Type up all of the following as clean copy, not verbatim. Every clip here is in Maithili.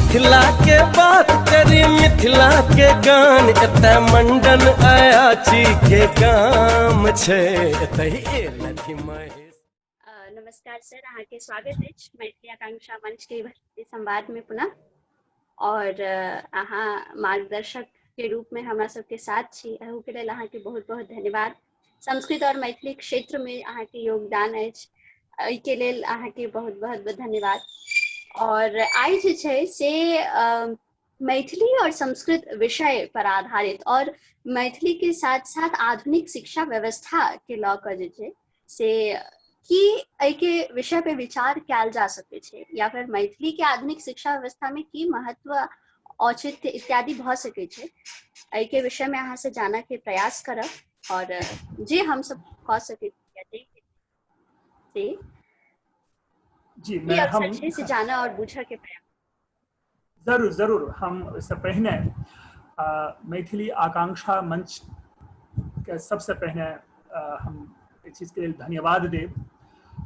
मिथिला के बात करी, मिथिला के गान, एतय मंडन अयाची के गाम छै, एतय एलथि महेश। नमस्कार सर, अहाँके स्वागत अछि मैथिली आकांक्षा मंच के संवाद में पुनः, और अहाँ मार्गदर्शक के रूप में हमरा सबके साथ छी, एहू के लेल अहाँके बहुत बहुत धन्यवाद। संस्कृत और मैथिली क्षेत्र में अहाँके योगदान अछि, एहिके लेल अहाँके बहुत बहुत धन्यवाद। और आइ जे छै से मैथिली और संस्कृत विषय पर आधारित और मैथिली के साथ साथ आधुनिक शिक्षा व्यवस्था के लऽ कऽ जे छै से की एहिके विषय पे विचार कयल जा सकै छै, या फिर मैथिली के आधुनिक शिक्षा व्यवस्था में की महत्व, औचित्य इत्यादि भऽ सकै छै, एहिके विषय में अहाँ से जानऽ के प्रयास करब और जे हम सब कऽ सकै छी से जी मैं हम छै से जानऽ और बुझऽ के प्रयास। जरूर जरूर। हम ओहिसँ पहिने मैथिली आकांक्षा मंच के सबसे पहिने हम एहि चीजके लेल धन्यवाद देब।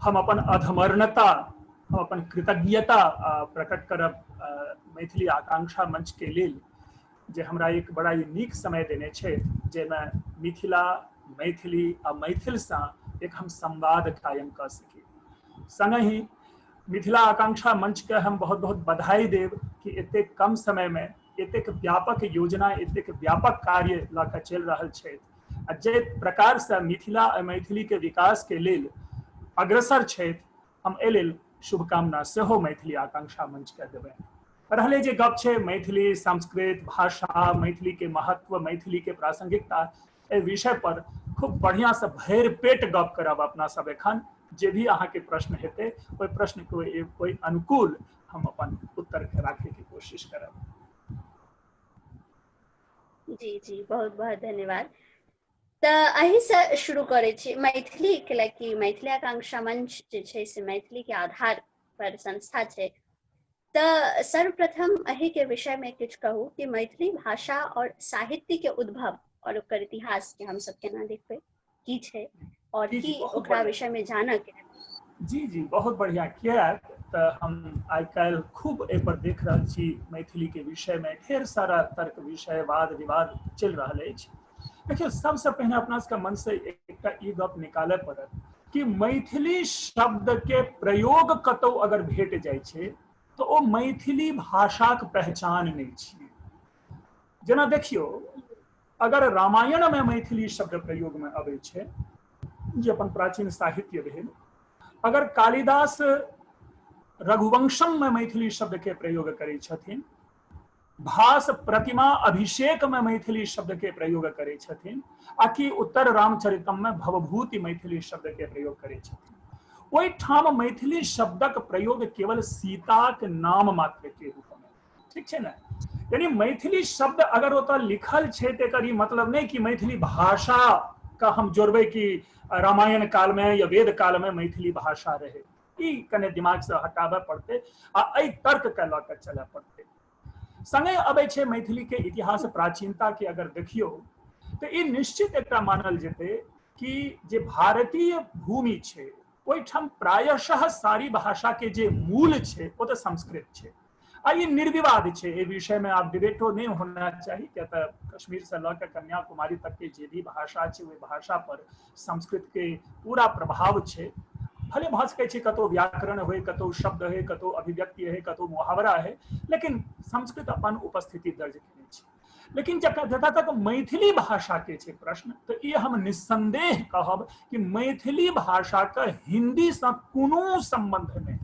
हम अपन अधमर्णता, हम अपन कृतज्ञता प्रकट करब मैथिली आकांक्षा मंच के लेल, जे हमरा एक बड़ा ही नीक समय देने छथि, जाहिमे मिथिला, मैथिली आ मैथिलसँ एक हम संवाद कायम कऽ सकी। संगहि मिथिला आकांक्षा मंच के हम बहुत बहुत बधाई देब कि एतेक कम समय में एतेक व्यापक योजना, एतेक व्यापक कार्य लऽ कऽ चलि रहल छथि, आ जे प्रकार से मिथिला आ मैथिली के विकास के लेल अग्रसर छथि, हम एहि लेल शुभकामना सेहो मैथिली आकांक्षा मंच के देबै। रहले जे गप छै मैथिली, संस्कृत भाषा, मैथिली के महत्व, मैथिली के प्रासंगिकता, एहि विषय पर खूब बढ़िया से भरि पेट गप करब अपना सब। एखन जे भी अहाँके प्रश्न हेतै, ओहि प्रश्न के ओहि अनुकूल हम अपन उत्तर के राखे के कोशिश करब। जी जी, बहुत बहुत धन्यवाद। तऽ एहि से शुरू करै छी मैथिली के लए कि मैथिली आकांक्षा मंच जे छै से मैथिली के आधार पर संस्था छै, तऽ सर्वप्रथम एहि के विषय में किछु कहू कि मैथिली भाषा और साहित्य के उद्भव और ओकर इतिहास के हम सब केना देखबै, की छै और की ओकरा विषय में जानऽ के। जी जी, बहुत बढ़िया। किया तऽ हम आइ काल्हि खूब एहि पर देख रहल छी, मैथिली के विषय में ढेर सारा तर्क विषय, वाद विवाद चलि रहल अछि। देखियौ, सबसे पहिने अपना सबके मन से एकटा ई गप निकालय पड़त कि मैथिली शब्द के प्रयोग कतौ अगर भेट जाइ छै तऽ ओ मैथिली भाषाक पहचान नहि छियै। जेना देखियौ, अगर रामायण में मैथिली शब्द प्रयोग में अबै छै, जे अपन प्राचीन साहित्य भेल, अगर कालिदास रघुवंशम में मैथिली शब्द के प्रयोग करै छथिन, भास प्रतिमा अभिषेक में मैथिली शब्द के प्रयोग करै छथिन, आ कि उत्तर रामचरितम में भवभूति मैथिली शब्द के प्रयोग करै छथिन, ओहिठाम मैथिली शब्दक प्रयोग केवल सीताक नाम मात्र के रूप में, ठीक छै ने? यानी मैथिली शब्द अगर ओतऽ लिखल छै तऽ एकर ई मतलब नहि कि मैथिली भाषा का हम जोड़बै कि रामायण काल में या वेद काल में मैथिली भाषा रहे। ई कने दिमाग से हटाबय पड़तै आ एहि तर्क के लऽ के चलय पड़तै। संगे अबै छै मैथिली के इतिहास प्राचीनता के अगर देखियौ तऽ ई निश्चित एकटा मानल जेतै कि जे भारतीय भूमि छै ओहिठाम प्रायशः सारी भाषा के जे मूल छै ओ तऽ संस्कृत छै, आ ई निर्विवाद छै। एहि विषय में आब डिबेटो नहि होना चाही, किया तऽ कश्मीर से लऽ के कन्याकुमारी तक के जे भी भाषा छै ओहि भाषा पर संस्कृत के पूरा प्रभाव छै। भले भऽ सकै छै कतौ व्याकरण होय, कतौ शब्द होय, कतौ अभिव्यक्ति होय, कतौ मुहावरा होय, लेकिन संस्कृत अपन उपस्थिति दर्ज केने छै। लेकिन जतऽ तक मैथिली भाषा के छै प्रश्न, तऽ ई हम निस्संदेह कहब कि मैथिली भाषा के हिंदी से कोनो संबंध नहि।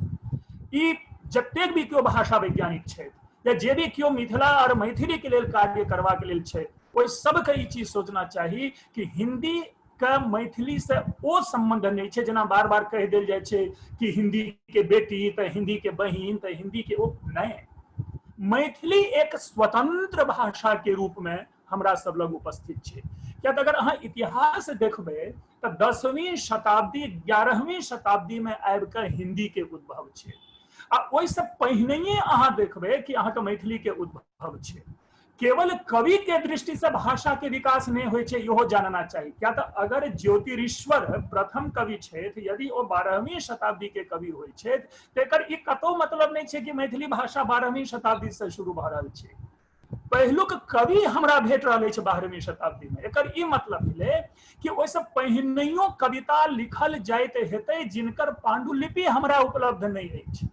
ई जतेक भी केओ भाषा वैज्ञानिक छथि या जे भी केओ मिथिला और मैथिली के लेल कार्य करबाक लेल छथि, ओहि सबके ई चीज सोचना चाही कि हिंदी के मैथिली से ओ संबंध नहि छै, जेना बार बार कहि देल जाइ छै कि हिंदी के बेटी तऽ हिंदी के बहिन तऽ हिंदी के ओ, नहि। मैथिली एक स्वतंत्र भाषा के रूप में हमरा सब लग उपस्थित छै। किया तऽ अगर अहाँ इतिहास देखबै तऽ 10वीं शताब्दी 11वीं शताब्दी में आबि कऽ हिंदी के उद्भव छै, आ ओहिसँ पहिनहिए अहाँ देखबै कि अहाँके मैथिली के उद्भव छै। केवल कवि के दृष्टि से भाषा के विकास नहीं होइ छै, इहो जानना चाही। क्या तऽ अगर ज्योतिरीश्वर प्रथम कवि छथि, यदि ओ 12वीं शताब्दी के कवि होइ छथि, तऽ एकर ई कतौ मतलब नहि छै कि मैथिली भाषा 12वीं शताब्दी से शुरू भऽ रहल छै। पहिलुक कवि हमरा भेट रहल अछि 12वीं शताब्दी में। एकर ई मतलब भेलै कि ओहिसँ पहिनहियो कविता लिखल जाइत हेतै जिनकर पांडुलिपि हमरा उपलब्ध नहि अछि।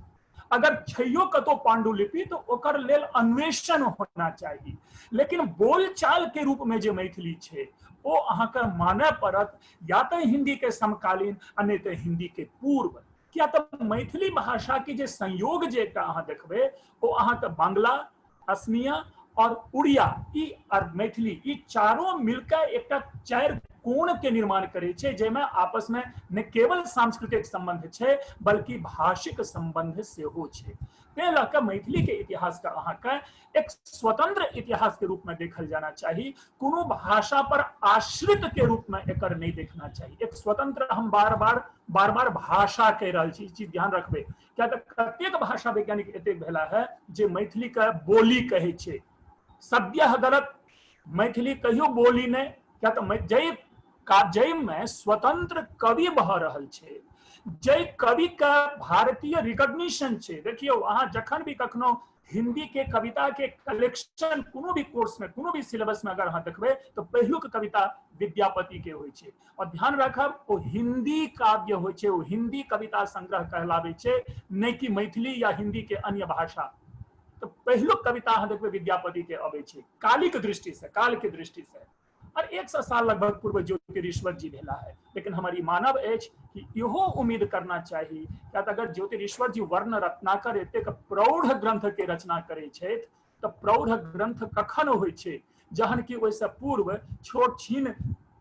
अगर छैयो कतौ पांडुलिपि तो ओकर लेल अन्वेषण होना चाही, लेकिन बोलचाल के रूप में जे मैथिली छै ओ अहाँके मानय पड़त या तऽ हिंदी के समकालीन आ नहि तऽ हिंदी के पूर्व। किया तऽ मैथिली भाषा के जे संयोग जे एकटा अहाँ देखबै ओ अहाँके बांग्ला, असमिया और उड़िया ई और मैथिली ई चारों मिलकर एकटा चारि कोण के निर्माण करै छै, जाहिमे आपस में न केवल सांस्कृतिक संबंध छै बल्कि भाषिक संबंध सेहो छै। ताहि लऽ कऽ मैथिली के इतिहास के अहाँके एक स्वतंत्र इतिहास के रूप में देखल जाना चाही, कोनो भाषा पर आश्रित के रूप में एकर नहीं देखना चाही। एक स्वतंत्र, हम बार बार बार बार भाषा कहि रहल छी, ई चीज ध्यान रखबै, किया तऽ कतेक भाषा वैज्ञानिक एतेक भेला है जे मैथिली के बोली कहै छै, सद्यः गलत, मैथिली कहियो बोली नहि। किया तऽ जाहिमे स्वतंत्र कवि भऽ रहल छै, जाहि कवि के भारतीय रिकॉग्निशन छै। देखियौ अहाँ जखन भी कखनो हिंदी के कविता के कलेक्शन कोनो भी कोर्स में कोनो भी सिलेबस में अगर अहाँ देखबै तऽ पहिलुक कविता विद्यापति के होइ छै। और ध्यान राखब ओ हिंदी काव्य होइ छै, ओ हिंदी कविता संग्रह कहलाबै छै, नहि कि मैथिली या हिंदी के अन्य भाषा। तऽ पहिलुक कविता अहाँ देखबै विद्यापति के अबै छै कालिक दृष्टि से, काल के दृष्टि से। और 100 साल लगभग पूर्व ज्योतिरीश्वर जी भेला है। लेकिन हमर ई मानब अछि कि इहो उम्मीद करना चाही, किया तऽ अगर ज्योतिरीश्वर जी वर्ण रत्नाकर एतेक प्रौढ़ ग्रंथ के रचना करै छथि तऽ प्रौढ़ ग्रंथ कखन होइ छै, जहन कि ओहिसँ पूर्व छोट छीन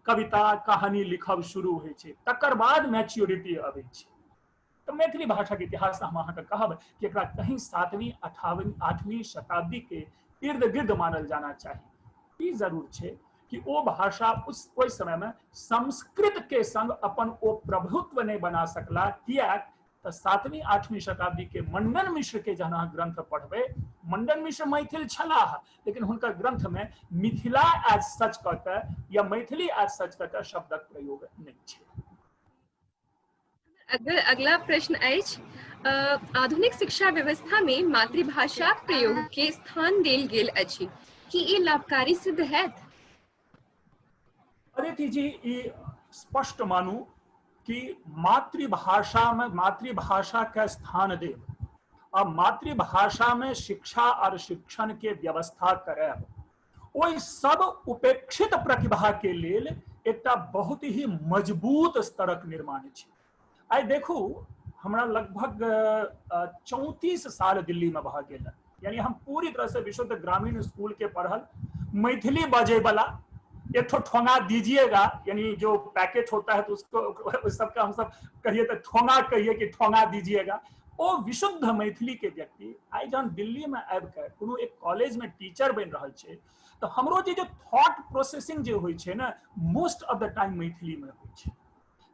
कविता कहानी लिखब शुरू होइ छै, तकर बाद मैच्योरिटी अबै छै। तऽ मैथिली भाषा के इतिहास हम अहाँके कहब कि एकरा कहीं 7वीं 8वीं शताब्दी के इर्द गिर्द मानल जाना चाही। ई जरूर छै कि ओ भाषा उस ओहि समय में संस्कृत के संग अपन ओ प्रभुत्व नहीं बना सकला, किएक तऽ 7वीं 8वीं शताब्दी के मंडन मिश्र के जहन अहाँ ग्रंथ पढ़बै, मंडन मिश्र मैथिल छलाह, लेकिन हुनकर ग्रंथ में मिथिला एज सच कऽ के या मैथिली एज सच कऽ के शब्दक प्रयोग नहि छै। अगला प्रश्न अछि, आधुनिक शिक्षा व्यवस्था में मातृभाषा प्रयोग के स्थान देल गेल अछि, की ई लाभकारी सिद्ध हैत? अदिति जी, ई स्पष्ट मानू कि मातृभाषा में मातृभाषा के स्थान देब आ मातृभाषा में शिक्षा और शिक्षण के व्यवस्था करब ओहि सब उपेक्षित प्रतिभा के लेल एकटा बहुत ही मजबूत स्तरक निर्माण छै। आइ देखू, हमरा लगभग 34 साल दिल्ली में भऽ गेल, यानी हम पूरी तरह से विशुद्ध ग्रामीण स्कूल के पढ़ल मैथिली बजे वाला, एक ठो ठोंगा दीजिएगा, यानी जो पैकेट होता है तो उसको उस सबका हम सब कहिए तो ठोंगा कहिए कि ठोंगा दीजिएगा, ओ विशुद्ध मैथिली के व्यक्ति आइ जहन दिल्ली में आबि के कोनो एक कॉलेज में टीचर बनि रहल छै तऽ हमरो जे थॉट प्रोसेसिंग जे होइ छै ने, most of the time Maithili में होइ छै।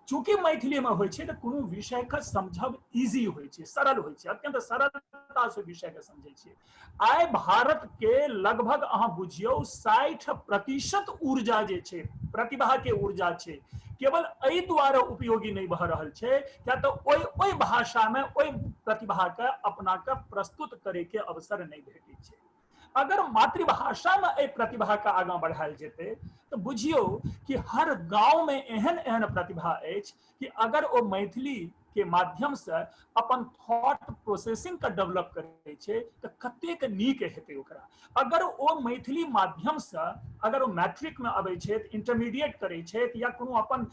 चूंकि मैथिली में होइ छै तऽ कोनो विषय के समझब इजी होइ छै, सरल होइ छै, अत्यंत सरलता से विषय के समझै छियै। आइ भारत के लगभग अहाँ बुझियौ 60% ऊर्जा जे छै, प्रतिभा के ऊर्जा छै, केवल एहि दुआरे उपयोगी नहि भऽ रहल छै किया तऽ ओहि भाषा में ओहि प्रतिभा के अपना के प्रस्तुत करे के अवसर नहि भेटै छै। अगर मातृभाषा में एहि प्रतिभा के आगाँ बढ़ायल जेतै तऽ बुझियौ कि हर गाँव में एहन एहन प्रतिभा अछि कि अगर ओ मैथिली के माध्यम से अपन थॉट प्रोसेसिंग के डेवलप करै छै तऽ कतेक नीक हेतै ओकरा। अगर ओ मैथिली माध्यम से अगर ओ मैट्रिक में अबै छथि, इंटरमीडिएट करै छथि या कोनो अपन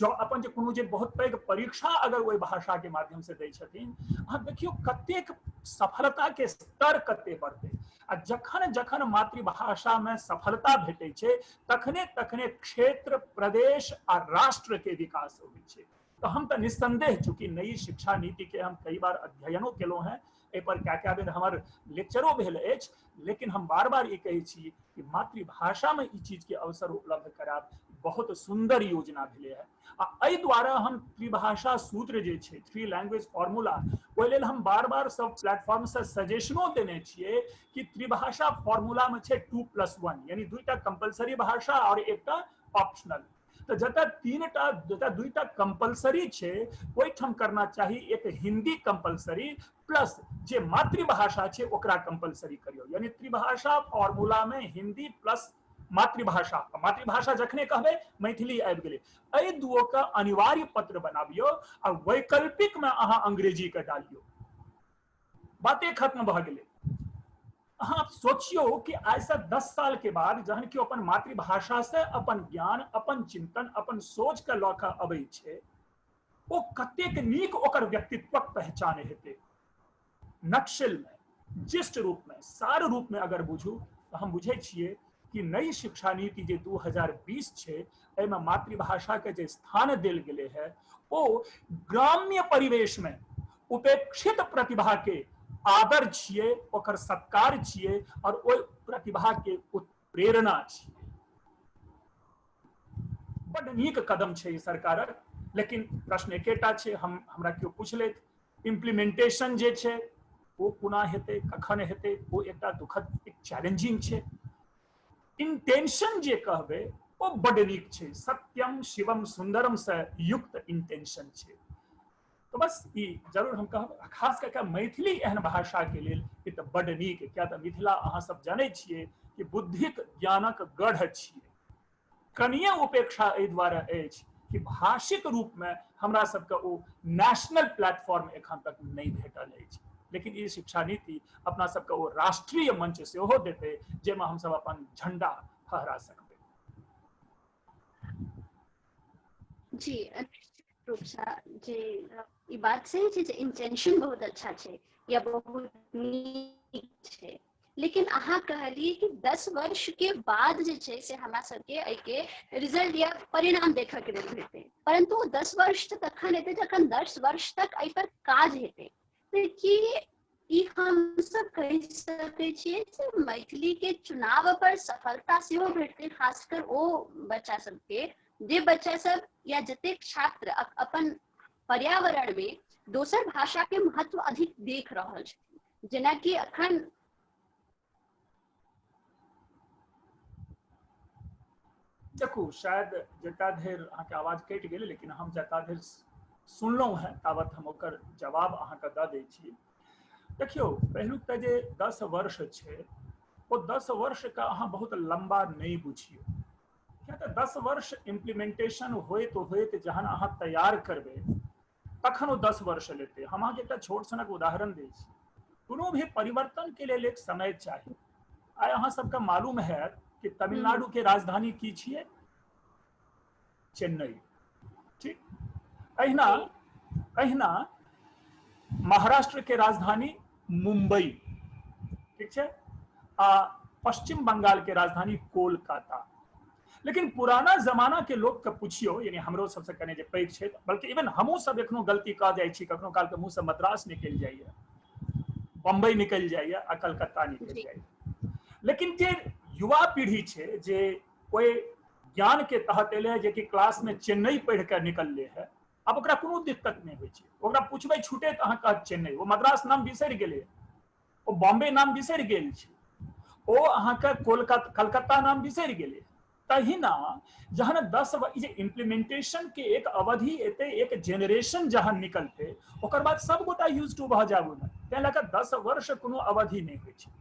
अपन जे कोनो जे बहुत पैघ परीक्षा अगर ओहि भाषा के माध्यम से दै छथिन, अहाँ देखियौ कतेक सफलता के स्तर कते बढ़तै। आ जखन जखन मातृभाषा में सफलता भेटै छै तखने तखने क्षेत्र, प्रदेश आ राष्ट्र के विकास होइ छै। तऽ हम तऽ निस्संदेह, चूंकि नई शिक्षा नीति के हम कई बार अध्ययनो केलहुँ हैं, एहि पर क्या क्या बेर हमर लेक्चरो भेल अछि, लेकिन हम बार बार ई कहै छी कि मातृभाषा में ई चीज के अवसर उपलब्ध करायब बहुत सुन्दर योजना भेलै है। आ एहि द्वारा हम त्रिभाषा सूत्र जे छै, थ्री लैंग्वेज फॉर्मूला, ओहि लेल हम बार बार सब प्लेटफॉर्म से सजेशनो देने छियै कि त्रिभाषा फॉर्मूला में छै 2+1, यानी 2टा कंपलसरी भाषा और 1टा ऑप्शनल। तऽ जतऽ 3टा, जतऽ 2टा कंपलसरी छै ओहिठाम करना चाही एक हिंदी कंपलसरी प्लस जे मातृभाषा छै ओकरा कंपलसरी करियौ। यानी त्रिभाषा फॉर्मूला में हिंदी प्लस मातृभाषा, मातृभाषा जखने कहबै मैथिली आबि गेलै, एहि दुओ के अनिवार्य पत्र बनाबियौ आ वैकल्पिक में अहाँ अंग्रेजी के डालियौ, बाते खत्म भऽ गेलै। अहाँ सोचियौ कि आइ से 10 साल के बाद जहन केओ अपन मातृभाषा से अपन ज्ञान, अपन चिंतन, अपन सोच के लऽ कऽ अबै छै, ओ कतेक नीक ओकर व्यक्तित्वक पहचान हेतै। नक्शल में, जिस्ट रूप में, सार रूप में अगर बुझू तऽ हम बुझै छियै कि नई शिक्षा नीति जे 2020 छै, एहिमे मातृभाषा के जे स्थान देल गेलै है ओ ग्राम्य परिवेश में उपेक्षित प्रतिभा के आदर छियै, ओकर सत्कार छियै और ओहि प्रतिभा के उत्प्रेरणा छियै। बड नीक कदम छै ई सरकारक, लेकिन प्रश्न एकेटा छै, हमरा केओ पूछ लेत, इम्प्लीमेंटेशन जे छै ओ कोना हेतै, कखन हेतै, ओ एकटा दुखद, एक चैलेंजिंग छै। इंटेंशन जे कहबै ओ बड नीक छै, सत्यम शिवम सुंदरम से युक्त इंटेंशन छै। तो बस ई जरूर हम कहब, खास कऽ के मैथिली एहन भाषा के लेल ई तऽ बड नीक, किया तऽ मिथिला अहाँ सब जानै छियै कि बुद्धिक ज्ञानक गढ़ छियै। कनिये उपेक्षा एहि दुआरे अछि कि भाषिक रूप में हमरा सबके ओ नेशनल प्लेटफॉर्म एखन तक नहि भेटल अछि, लेकिन ई शिक्षा नीति अपना सबके ओ राष्ट्रीय मंच सेहो देतै जाहिमे हमसब अपन झंडा फहरा सकबै। जी, निश्चित रूप से जे ई बात सही छै जे इंटेंशन बहुत अच्छा छै या बहुत नीक छै, लेकिन अहाँ कहलियै कि 10 वर्ष के बाद जे छै से हमरा सबके एहिके रिजल्ट या परिणाम देखऽ के लेल भेटतै, परंतु 10 वर्ष तऽ तखन एतै जखन 10 वर्ष तक एहि पर काज हेतै। तऽ की ई हमसब कहि सकै छियै जे मैथिली के चुनाव पर सफलता सेहो भेटतै, खासकर ओ बच्चा सबके जे बच्चा सब या जतेक छात्र अपन पर्यावरण में दोसर भाषा के महत्व अधिक देख रहल छथिन, जेनाकि अखन देखू, शायद जता धरि अहाँके आवाज कटि गेल, लेकिन हम जता धरि सुनलहुँ हेँ तावत हम ओकर जवाब अहाँके दऽ दै छी। देखियौ, पहिलुक तऽ जे 10 वर्ष छै ओ 10 वर्षके अहाँ बहुत लम्बा नहि बुझियौ, किया तऽ 10 वर्ष इम्प्लीमेंटेशन होइत होइत जहन अहाँ तैयार करबै तखन ओ 10 वर्ष लेतै। हम अहाँके एकटा छोट सनक उदाहरण दै छी। कोनो भी परिवर्तन के लेल एक समय चाही। आइ अहाँ सबके मालूम हैत कि तमिलनाडु के राजधानी की छियै? चेन्नई। ठीक, अहिना अहिना महाराष्ट्र के राजधानी मुंबई, ठीक छै, आ पश्चिम बंगाल के राजधानी कोलकाता। लेकिन पुराना जमाना के लोग के पूछियो, यानी हमरो सबसे कने जे पैघ छै, बल्कि इवन हमहूँ सब एखनो गलती कऽ जाइ छी, कखनो काल के मुँह से मद्रास निकलि जाइए, बम्बई निकलि जाइए आ कलकत्ता निकलि जाइए। लेकिन जे युवा पीढ़ी छै, जे ओहि ज्ञान के तहत एलै है, जे कि क्लास में चेन्नई पढ़ि कऽ निकलले है, आब ओकरा कोनो दिक्कत नहि होइ छै। ओकरा पूछबै छूटे तऽ अहाँ कहत चेन्नई, ओ मद्रास नाम बिसरि गेलै, ओ बॉम्बे नाम बिसरि गेल छै, ओ अहाँके कोलकाता कलकत्ता नाम बिसरि गेलै। तहिना जहन 10 जे इम्प्लीमेंटेशन के एक अवधि एतै, एक जेनरेशन जहन निकलतै, ओकर बाद सब गोटा यूज टू भऽ जाब ओहिमे। ताहि लऽ कऽ 10 वर्ष कोनो अवधि नहि होइ छै।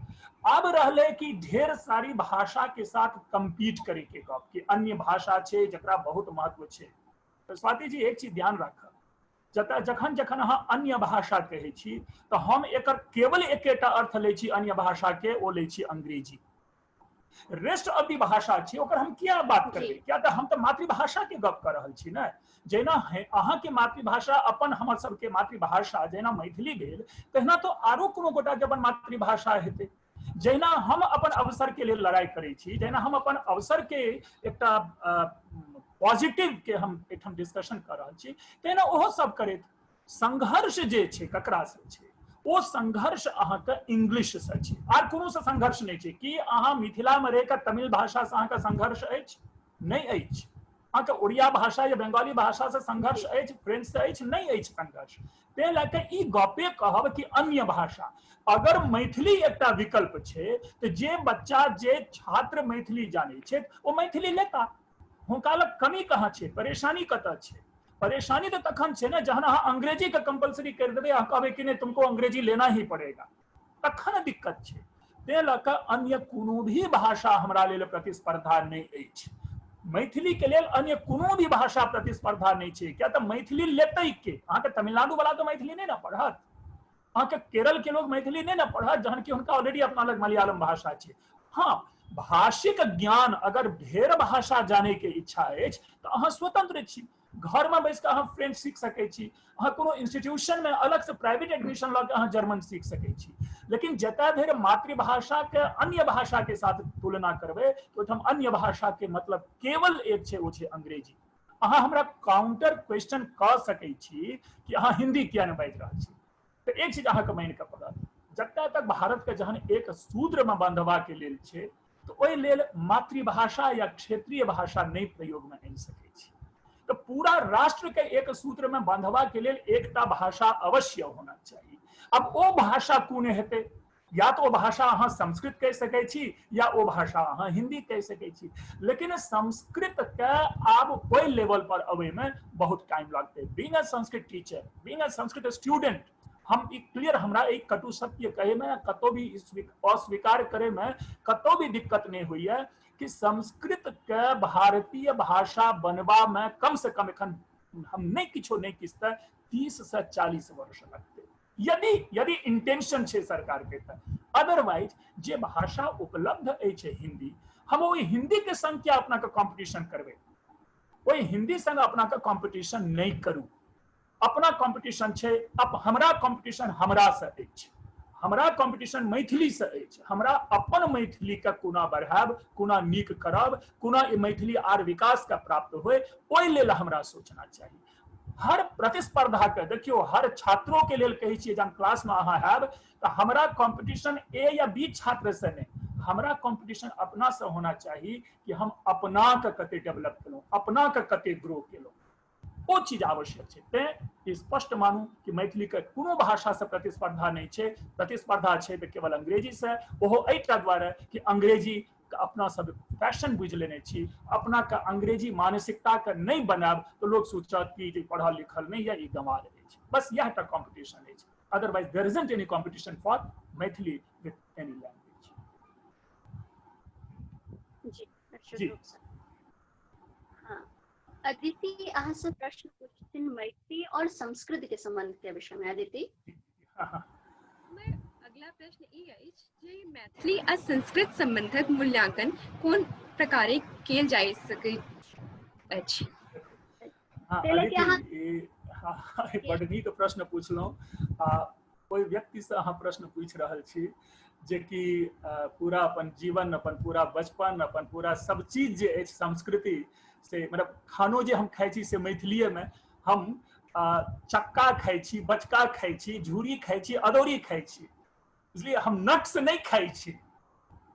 आब रहलै कि ढेर सारी भाषा के साथ कम्पीट करे के गप, कि अन्य भाषा छै जकरा बहुत महत्व छै। तऽ स्वाति जी, एक चीज ध्यान राखब, जतऽ जखन जखन अहाँ अन्य भाषा कहै छी तऽ हम एकर केवल एकेटा अर्थ लै छी अन्य भाषा के, ओ लै छी अंग्रेजी। रेस्ट ऑफ the भाषा छै ओकर हम किया बात करबै, किया तऽ हम तऽ मातृभाषा के गप कऽ रहल छी ने। जहिना अहाँके मातृभाषा अपन, हमर सबके मातृभाषा जहिना मैथिली भेल, तहिना तो आरो कोनो गोटा के अपन मातृभाषा हेतै। जहिना हम अपन अवसर के लेल लड़ाई करै छी, जहिना हम अपन अवसर के एकटा पॉजिटिव के हम एहिठाम डिस्कशन कऽ रहल छी, तहिना ओहो सब करैत। संघर्ष जे छै ककरा से छै, ओ संघर्ष अहाँके इंग्लिश से छै, आर कोनो से संघर्ष नहि छै। कि अहाँ मिथिला में रहि कऽ तमिल भाषा से अहाँके संघर्ष अछि? नहि अछि। अहाँके उड़िया भाषा या बंगाली भाषा से संघर्ष अछि, फ्रेंच से अछि? नहि अछि संघर्ष। ताहि लए कऽ ई गपे कहब कि अन्य भाषा, अगर मैथिली एकटा विकल्प छै तऽ जे बच्चा, जे छात्र मैथिली जानै छै, ओ मैथिली लेता। हुनका लग कमी कहाँ छै? परेशानी कतऽ छै? परेशानी तऽ तखन छै ने जहन अहाँ अंग्रेजी के कंपलसरी करि देबै, अहाँ कहबै कि नहि, तुमको अंग्रेजी लेना ही पड़ेगा, तखन दिक्कत छै। तें लऽ कऽ अन्य कोनो भी भाषा हमरा लेल प्रतिस्पर्धा नहि अछि। मैथिली के लेल अन्य कोनो भी भाषा प्रतिस्पर्धा नहि छै, किया तऽ मैथिली लेतै के? अहाँके तमिलनाडु वाला तऽ मैथिली नहि ने पढ़त, अहाँके केरल के लोग मैथिली नहि ने पढ़त, जहन कि हुनका ऑलरेडी अपना लग मलयालम भाषा छै। हाँ, भाषिक ज्ञान अगर ढेर भाषा जाने के इच्छा अछि तऽ अहाँ स्वतंत्र छी। घरमे बैस कऽ अहाँ फ्रेंच सीख सकै छी, अहाँ कोनो इंस्टीट्यूशनमे अलगसँ प्राइवेट एडमिशन लऽ कऽ अहाँ जर्मन सीख सकै छी, लेकिन जतय धरि मातृभाषाके अन्य भाषाके साथ तुलना करबै तऽ ओहिठाम अन्य भाषाके मतलब केवल एक छै, ओ छै अंग्रेजी। अहाँ हमरा काउंटर क्वेश्चन कऽ सकै छी कि अहाँ हिंदी किया नहि बाजि रहल छी? तऽ एक चीज अहाँके मानि कऽ पड़त, जतय तक भारतके जहन एक सूत्रमे बंधबाके लेल छै तऽ ओहि लेल मातृभाषा या क्षेत्रीय भाषा नहि प्रयोगमे आनि सकै छी। तऽ पूरा राष्ट्रके एक सूत्रमे बंधबाके लेल एकटा भाषा अवश्य होना चाही। अब ओ भाषा कोन हेतै? या तऽ ओ भाषा अहाँ संस्कृत कहि सकै छी या ओ भाषा अहाँ हिंदी कहि सकै छी, लेकिन संस्कृत के आब ओहि लेवल पर अबै में बहुत टाइम लगतै। Being a Sanskrit teacher, being a Sanskrit student, हम ई क्लियर, हमरा ई कटु सत्य कहै में कतौ भी अस्वीकार करे में कतौ भी दिक्कत नहीं होइए कि संस्कृत के भारतीय भाषा बनबा में कम से कम एखन हम नहीं किछो नहीं किछु तऽ 30 से 40 वर्ष लगतै, यदि यदि इंटेंशन छै सरकार के तऽ। अदरवाइज जे भाषा उपलब्ध अछि हिंदी, हम ओहि हिंदी के संग किया अपना के कंपटीशन करबै? ओहि हिंदी संग अपना के कंपटीशन नहि करू। अपना कंपटीशन छै, अब हमरा कंपटीशन हमरा से अछि, हमरा कंपटीशन मैथिली से अछि। हमरा अपन मैथिली के कोना बढ़ायब, कोना नीक करब, कोना ई मैथिली आर विकास के प्राप्त होय, ओहि लेल हमरा सोचना चाही। हर प्रतिस्पर्धा के देखियौ, हर छात्रों के लेल कहै छियै, जहन क्लास में अहाँ हैब तऽ हमरा कंपटीशन ए या बी छात्र से नहि, हमरा कंपटीशन अपना से होना चाही कि हम अपना के कते डेवलप केलहुँ, अपना के कते ग्रो केलहुँ, ओ चीज आवश्यक छै। तें स्पष्ट मानू कि मैथिली के कोनो भाषा से प्रतिस्पर्धा नहि छै। प्रतिस्पर्धा छै तऽ केवल अंग्रेजी से, ओहो एहिटा दुआरे कि अंग्रेजी के अपना सब फैशन बुझि लेने छी। अपना के अंग्रेजी मानसिकता के नहि बनायब तऽ लोग सोचत कि जे पढ़ल लिखल नहि यऽ, ई गंवार अछि। बस इएह टा कॉम्पिटिशन अछि। Otherwise there isn't any competition for Maithili with any language. जी, निश्चित रूपसँ। हाँ, अदिति अहाँ से प्रश्न पूछथिन मैथिली और संस्कृत के संबंध के विषय में। अदिति। हमर अगला प्रश्न ई अछि जे मैथिली आ संस्कृत संबंधक मूल्यांकन कोन प्रकारे कयल जा सकैत अछि? हाँ, ताहि लए कि अहाँ अदिति, हाँ, बड नीक प्रश्न पुछलहुँ आ ओहि व्यक्तिसँ अहाँ प्रश्न पूछि रहल छी जेकि पूरा अपन जीवन, अपन पूरा बचपन, अपन पूरा सब चीज जे अछि संस्कृति से, मतलब खानो जे हम खाइ छी से मैथिलीएमे। हम चक्का खाइ छी, बचका खाइ छी, झूरी खाइ छी, अदौरी खाइ छी, बुझलियै? हम नट्स नहि खाइ छी।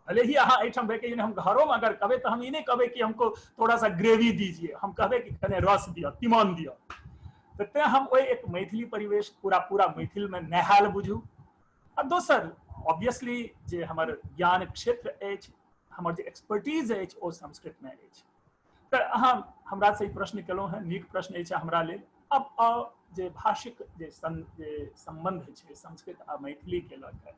भले ही अहाँ एहिठाम बैठ के, हम घरोमे अगर कहबै तऽ हम ई नहि कहबै कि हमको थोड़ा सा ग्रेवी दीजिए, हम कहबै कि कने रस दिअ, तीमन दिअ। तऽ तें हम ओहि एक मैथिली परिवेश, पूरा पूरा मैथिलमे नहायल बुझू। आ दोसर ऑब्वियसली जे हमर ज्ञान क्षेत्र अछि, हमर जे एक्सपर्टीज अछि, ओ संस्कृतमे अछि। तऽ अहाँ हमरासँ ई प्रश्न केलहुँ हेँ, नीक प्रश्न अछि हमरा लेल। अब जे भाषिक जे सम्बन्ध छै संस्कृत आ मैथिलीके लऽ कऽ,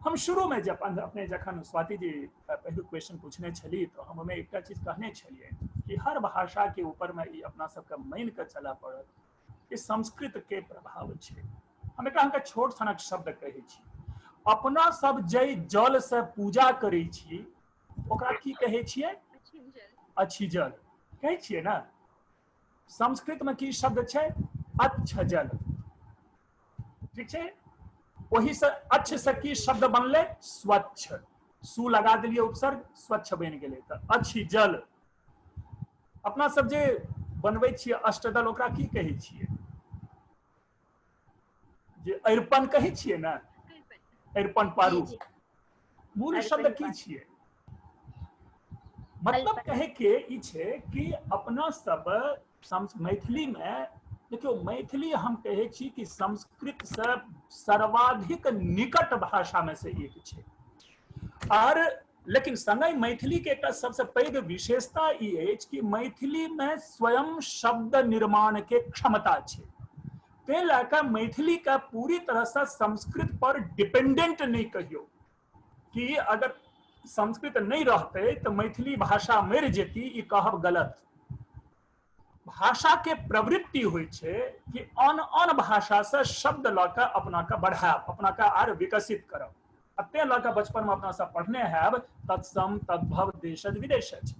हम शुरूमे जब अपने जखन स्वाति जी पहिलुक क्वेश्चन पूछने छली तऽ हम ओहिमे एकटा चीज कहने छलियै कि हर भाषाके ऊपरमे ई अपना सबके मानि कऽ चलऽ पड़त कि संस्कृतके प्रभाव छै। हम एकटा अहाँके छोट सनक शब्द कहै छी। अपना सब जाहि जलसँ पूजा करै छी, ओकरा की कहै छियै? अच्छी जल कहै छियै ने? संस्कृतमे की शब्द छै? अच्छ जल। ठीक छै? ओहिसँ अच्छ से की शब्द बनलै? स्वच्छ। सु लगा देलियै उपसर्ग, स्वच्छ बनि गेलै। तऽ अच्छी जल। अपना सब जे बनबै छियै अष्टदल, ओकरा की कहै छियै? जे अरिपन कहै छियै ने, अरिपन पारू, मूल शब्द की छियै? मतलब कहे के ई छै कि अपना सब मैथिली में देखियौ, मैथिली हम कहै छी कि संस्कृत से सर्वाधिक निकट भाषा में से एक छै। आर लेकिन संगहि मैथिली के एकटा सबसे पैघ विशेषता ई अछि कि मैथिली में स्वयं शब्द निर्माण के क्षमता छै। ताहि लए कऽ मैथिली के पूरी तरह से संस्कृत पर डिपेंडेंट नहि कहियौ कि अगर संस्कृत नहि रहतै तऽ मैथिली भाषा मरि जेती, ई कहब गलत। भाषा के प्रवृत्ति होइ छै कि आन आन भाषा से शब्द लऽ कऽ अपना के बढ़ायब, अपना के आर विकसित करब। आ तें लऽ कऽ बचपन में अपना सब पढ़ने हैब तत्सम तद्भव देशज विदेशज,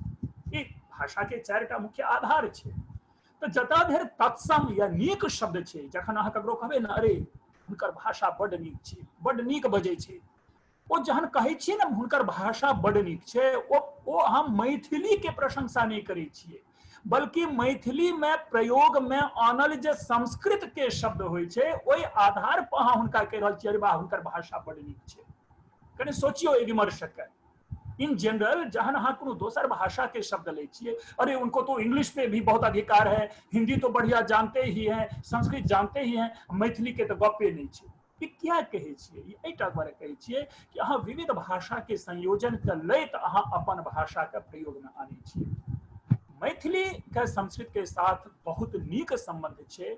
ई भाषा के चारिटा मुख्य आधार छै। तऽ जतऽ धरि तत्सम या नीक शब्द छै, जखन अहाँ ककरो कहबै ने अरे हुनकर भाषा बड्ड नीक छै, बड्ड नीक बजै छै, ओ जहन कहै छियै ने हुनकर भाषा बड्ड नीक छै, ओ हम मैथिली के प्रशंसा नहि करै छियै, बल्कि मैथिली में प्रयोग में आनल जे संस्कृत के शब्द होइ छै ओहि आधार पर अहाँ हुनका कहि रहल छियै अरे वाह हुनकर भाषा बड्ड नीक छै। कनि सोचियौ एहि विमर्शके। इन जनरल जहन अहाँ कोनो दोसर भाषा के शब्द लै छियै, अरे उनको तो इंग्लिश पे भी बहुत अधिकार है, हिंदी तो बढ़िया जानते ही हैं, संस्कृत जानते ही हैं, मैथिली के तो गप्पे नहीं छै। ई किया कहै छियै? ई एहिटा दुआरे कहै छियै कि अहाँ विविध भाषा के संयोजन के लैत अहाँ अपन भाषा के प्रयोग में आनै छियै। मैथिली के संस्कृत के साथ बहुत नीक संबंध छै।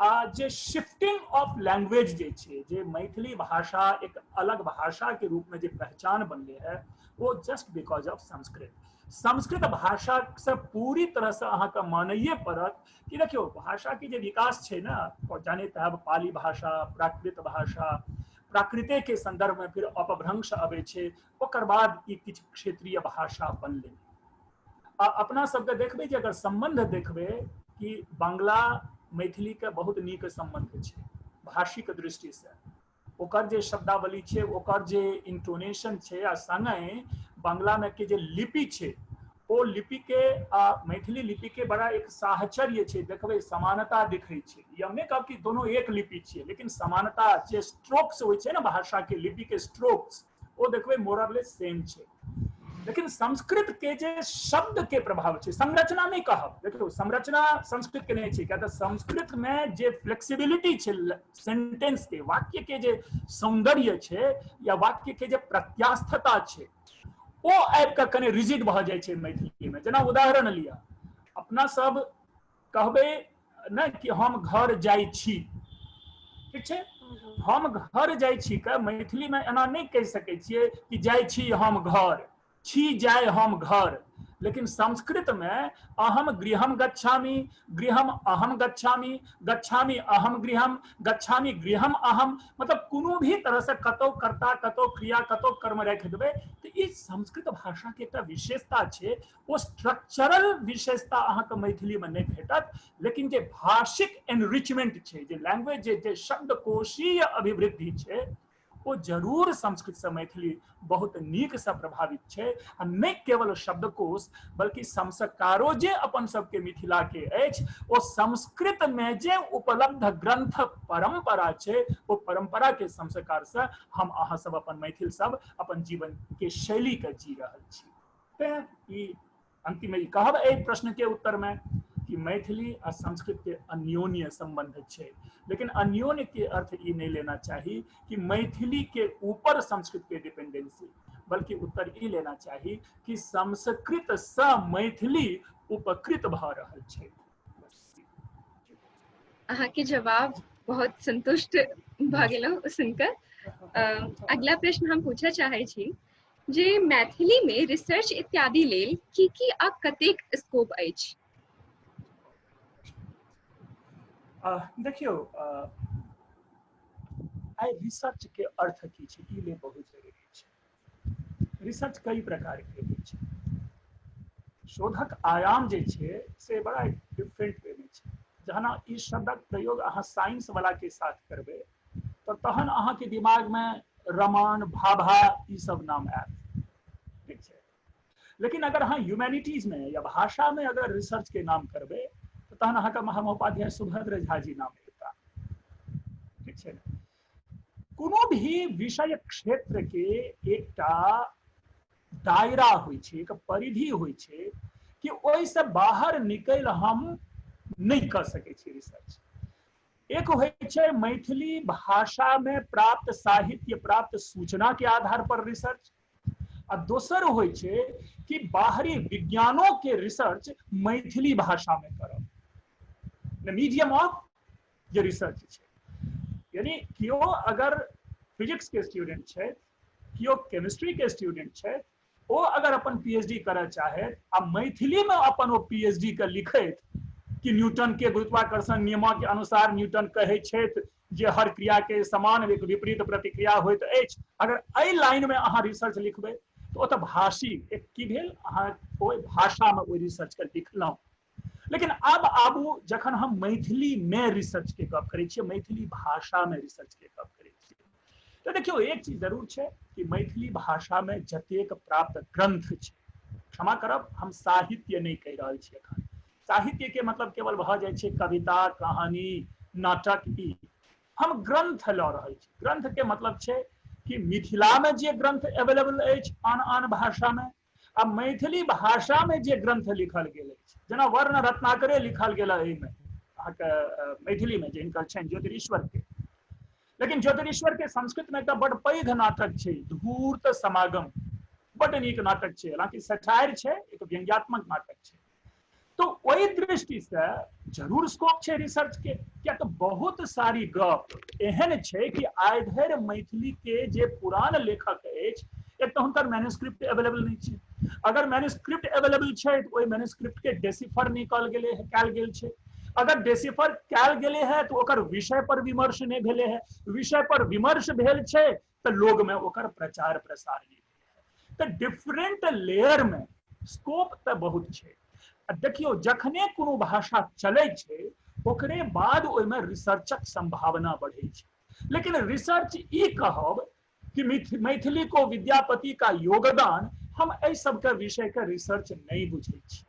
आ जे शिफ्टिंग ऑफ लैंग्वेज जे छै, जे मैथिली भाषा एक अलग भाषा के रूप में जे पहचान बनले है, वो just because of Sanskrit. Sanskrit भाषा से पूरी तरह से अहाँके मानैए पड़त कि देखियौ भाषा के जे विकास छै ने, और जानैत हैब पाली भाषा, प्राकृत भाषा, प्राकृते के संदर्भ में फिर अपभ्रंश अबै छै, ओकर बाद ई किछु क्षेत्रीय भाषा बनलै। आ अपना सबके देखबै जे अगर संबंध देखबै कि बांग्ला मैथिली के बहुत नीक संबंध छै भाषिक दृष्टि से, ओकर जे शब्दावली छै, ओकर जे इंटोनेशन छै, आ संगहि बांग्ला में के जे लिपि छै ओ लिपि के आ मैथिली लिपि के बड़ा एक साहचर्य छै, देखबै समानता दिखै छै। ई हम नहि कहब कि दोनों एक लिपि छियै, लेकिन समानता जे स्ट्रोक्स होइ छै ने भाषा के लिपि के स्ट्रोक्स, ओ देखबै मोरलेस सेम छै। लेकिन संस्कृत के जे शब्द के प्रभाव छै, संरचना नहि कहब, देखियौ संरचना संस्कृत के नहि छै, किया तऽ संस्कृत में जे फ्लेक्सिबिलिटी छै सेंटेंस के, वाक्य के जे सौंदर्य छै या वाक्य के जे प्रत्यास्थता छै, ओ आबि कऽ कनि रिजिड भऽ जाइ छै मैथिली में। जेना उदाहरण लिअ, अपना सब कहबै ने कि हम घर जाइ छी, ठीक छै, हम घर जाइ छी के मैथिली में एना नहि कहि सकै छियै कि जाइ छी हम घर, छी जाय हम घर। लेकिन संस्कृत में अहम गृहम गच्छामि, गृहम अहम गच्छामि, गच्छामि अहम गृहम, गच्छामि गृहम अहम, मतलब कोनो भी तरह से कतौ कर्ता कतौ क्रिया कतौ कर्म राखि देबै तऽ ई संस्कृत भाषा के एकटा विशेषता छै। ओ स्ट्रक्चरल विशेषता अहाँके मैथिली में नहि भेटत, लेकिन जे भाषिक एनरिचमेंट छै, जे लैंग्वेज जे शब्दकोशीय अभिवृद्धि छै, ओ जरूर संस्कृत से मैथिली बहुत नीक से प्रभावित छै। आ नहि केवल शब्दकोश बल्कि संस्कारो जे अपन सबके मिथिला के अछि, ओ संस्कृत में जे उपलब्ध ग्रंथ परंपरा छै, ओ परंपरा के संस्कार से हम अहाँ सब अपन मैथिल सब अपन जीवन के शैली के जी रहल छी। तें ई अंतिम ई कहब एहि प्रश्न के उत्तर में कि मैथिली आ संस्कृत के अन्योन्य संबंध छै, लेकिन अन्योन्य के अर्थ ई नहीं लेना चाही कि मैथिली के ऊपर संस्कृत के डिपेंडेंसी, बल्कि उत्तर ई लेना चाही कि संस्कृत से मैथिली उपकृत भऽ रहल छै। अहाँके जवाब बहुत संतुष्ट भऽ गेलहुँ सुनकर। अगला प्रश्न हम पूछऽ चाहै छी जे मैथिली में रिसर्च इत्यादि लेल की की आ कतेक स्कोप अछि? देखियौ, आइ रिसर्च के अर्थ की छै ई ले बहुत जरूरी छै। रिसर्च कई प्रकार के होइ छै। शोधक आयाम जे छै से बड़ा डिफरेंट वे में छै। जहन ई शब्दक प्रयोग अहाँ साइंस वाला के साथ करबै तऽ तहन अहाँके दिमाग में रमन, भाभा ई सब नाम आयत, ठीक छै। लेकिन अगर अहाँ ह्यूमैनिटीज में या भाषा में अगर रिसर्च के नाम करबै तऽ तहन अहाँके महामहोपाध्याय सुभद्र झा जी नाम एता, ठीक छै ने। कोनो भी विषय क्षेत्र के एकटा दायरा होइ छै, एक परिधि होइ छै कि ओहिसँ बाहर निकलि हम नहि कऽ सकै छी रिसर्च। एक होइ छै मैथिली भाषा में प्राप्त साहित्य, प्राप्त सूचना के आधार पर रिसर्च, आ दोसर होइ छै कि बाहरी विज्ञानों के रिसर्च मैथिली भाषा में करब, मीडियम ऑफ जे रिसर्च छै। यानी केओ अगर फिजिक्स के स्टूडेंट छै, केओ केमिस्ट्री के स्टूडेंट छै, ओ अगर अपन पीएचडी करय चाहे आ मैथिली में अपन ओ पीएचडी के लिखैत कि न्यूटन के गुरुत्वाकर्षण नियम के अनुसार न्यूटन कहै छथि जे हर क्रिया के समान एक विपरीत प्रतिक्रिया होइत अछि, अगर एहि लाइन में अहाँ रिसर्च लिखबै तऽ ओतऽ भाषी एक की भेल, अहाँ ओहि भाषा में ओहि रिसर्च के लिखलहुँ। लेकिन आब आबू जखन हम मैथिली में रिसर्च के गप करै छियै, मैथिली भाषा में रिसर्च के गप करै छियै, तऽ देखियौ एक चीज जरूर छै कि मैथिली भाषा में जतेक प्राप्त ग्रंथ छै, क्षमा करब हम साहित्य नहि कहि रहल छी एखन, साहित्य के मतलब केवल भऽ जाइ छै कविता, कहानी, नाटक, ई हम ग्रंथ लऽ रहल छी। ग्रंथ के मतलब छै कि मिथिला में जे ग्रंथ अवेलेबल अछि आन आन भाषा में, आ मैथिली भाषा में जे ग्रंथ लिखल गेल अछि, जेना वर्ण रत्नाकरे लिखल गेल एहिमे अहाँके मैथिली में जे हिनकर छनि ज्योतिरीश्वर के। लेकिन ज्योतिरीश्वर के संस्कृत में एकटा बड पैघ नाटक छै धूर्त समागम, बड नीक नाटक छै, हालांकि सटायर छै, एक व्यंग्यात्मक नाटक छै। तो ओहि दृष्टि से जरूर स्कोप छै रिसर्च के, किया तऽ बहुत सारी गप एहन छै कि आइ धरि मैथिली के जे पुरान लेखक अछि, एक तऽ हुनकर मैन्युस्क्रिप्ट अवेलेबल नहि छै, अगर मैन्युस्क्रिप्ट अवेलेबल छै तऽ ओहि मैन्युस्क्रिप्ट के डेसिफर नहि कयल गेलै कयल गेल छै, अगर डेसिफर कयल गेलै है तऽ ओकर विषय पर विमर्श नहि भेलै है, विषय पर विमर्श भेल छै तऽ लोग में ओकर प्रचार प्रसार नहि भेलै है। तऽ डिफरेंट लेयर में स्कोप तऽ बहुत छै। आ देखियौ जखने कोनो भाषा चलै छै ओकरे बाद ओहिमे रिसर्चक संभावना बढ़ै छै। लेकिन रिसर्च ई कहब कि मैथिली को विद्यापति का योगदान, हम एहि सबके विषय के रिसर्च नहीं बुझै छी,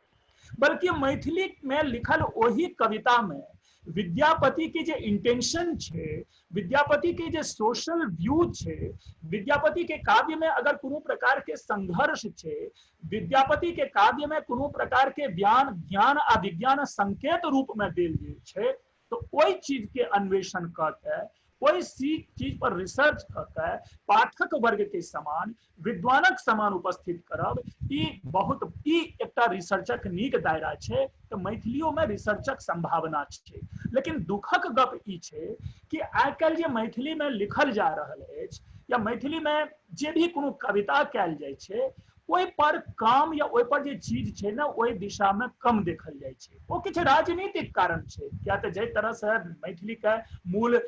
बल्कि मैथिली में लिखल ओहि कविता में विद्यापति के जे इंटेंशन छै, विद्यापति के जे सोशल व्यू छै, विद्यापति के काव्य में अगर कोनो प्रकार के संघर्ष छै, विद्यापति के काव्य में कोनो प्रकार के ज्ञान ज्ञान आ विज्ञान संकेत रूप में देल गेल छै, तो ओहि चीज के अन्वेषण कऽ के, ओहि चीज पर रिसर्च कऽ के पाठक वर्ग के समान, विद्वानक समान उपस्थित करब, ई बहुत ई एकटा रिसर्चक नीक दायरा छै। तऽ मैथिलियो में रिसर्चक संभावना छै। लेकिन दुखक गप ई छै कि आइ काल्हि जे मैथिली में लिखल जा रहल अछि या मैथिली में जे भी कोनो कविता कयल जाइ छै, ओहि पर काम या ओहि पर जे चीज छै ने, ओहि दिशा में कम देखल जाइ छै। ओ किछु राजनीतिक कारण छै, किया तऽ जाहि तरह से मैथिली के मूल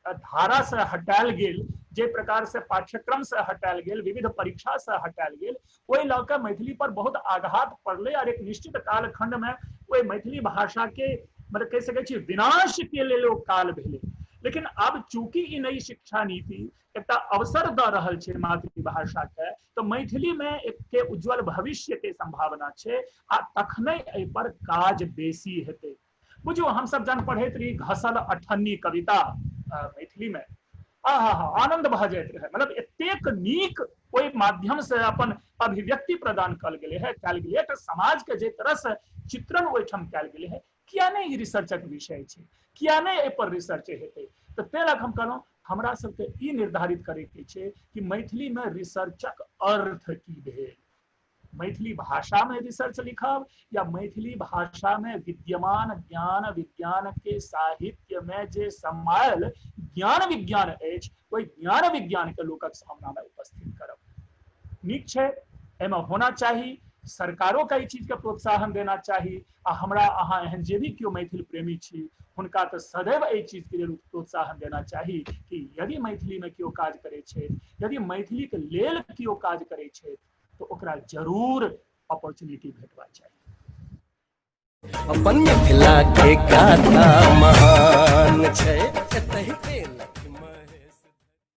धारा से हटायल गेल, जे प्रकार से पाठ्यक्रम से हटायल गेल, विविध परीक्षा से हटायल गेल, ओहि लऽ कऽ मैथिली पर बहुत आघात पड़लै और एक निश्चित कालखंड में ओहि मैथिली भाषा के मतलब कहि सकै छी विनाश के लेल ओ काल भेलै। लेकिन आब चूंकि ई नई शिक्षा नीति एकटा अवसर दऽ रहल छै मातृभाषा के, तऽ मैथिली में एक के उज्जवल भविष्य के संभावना छै आ तखने एहि पर काज बेसी हेतै। बुझियौ हमसब जहन पढ़ैत रही घसल अठन्नी कविता मैथिली में, आहा हा आनंद भऽ जाइत रहै, मतलब एतेक नीक ओहि माध्यम से अपन अभिव्यक्ति प्रदान कयल गेलै है, कयल गेलै है, तऽ समाज के जे तरह से चित्रण ओहिठाम कयल गेलै है, किया नहि ई रिसर्चक विषय छै, किया नहि एहि पर रिसर्च हेतै। तऽ ताहि लए हम कहलहुँ हमरा सबके ई निर्धारित करैके छै कि मैथिली में रिसर्चक अर्थ की भेल, मैथिली भाषा में रिसर्च लिखब या मैथिली भाषा में विद्यमान ज्ञान विज्ञान के साहित्य में जे समायल ज्ञान विज्ञान अछि, ओहि ज्ञान विज्ञान के लोकक सामना में उपस्थित करब। नीक छै, एहिमे होना चाही, सरकारों के एहि चीज के प्रोत्साहन देना चाही आ हमरा अहाँ एहन जे भी केओ मैथिल प्रेमी छी हुनका तऽ सदैव एहि चीज के लेल प्रोत्साहन देना चाही कि यदि मैथिली में केओ काज करै छै, यदि मैथिली के लेल केओ काज करै छै तऽ ओकरा जरूर अपॉर्चुनिटी भेटबा चाही। अपन मिथिला के गाथा महान।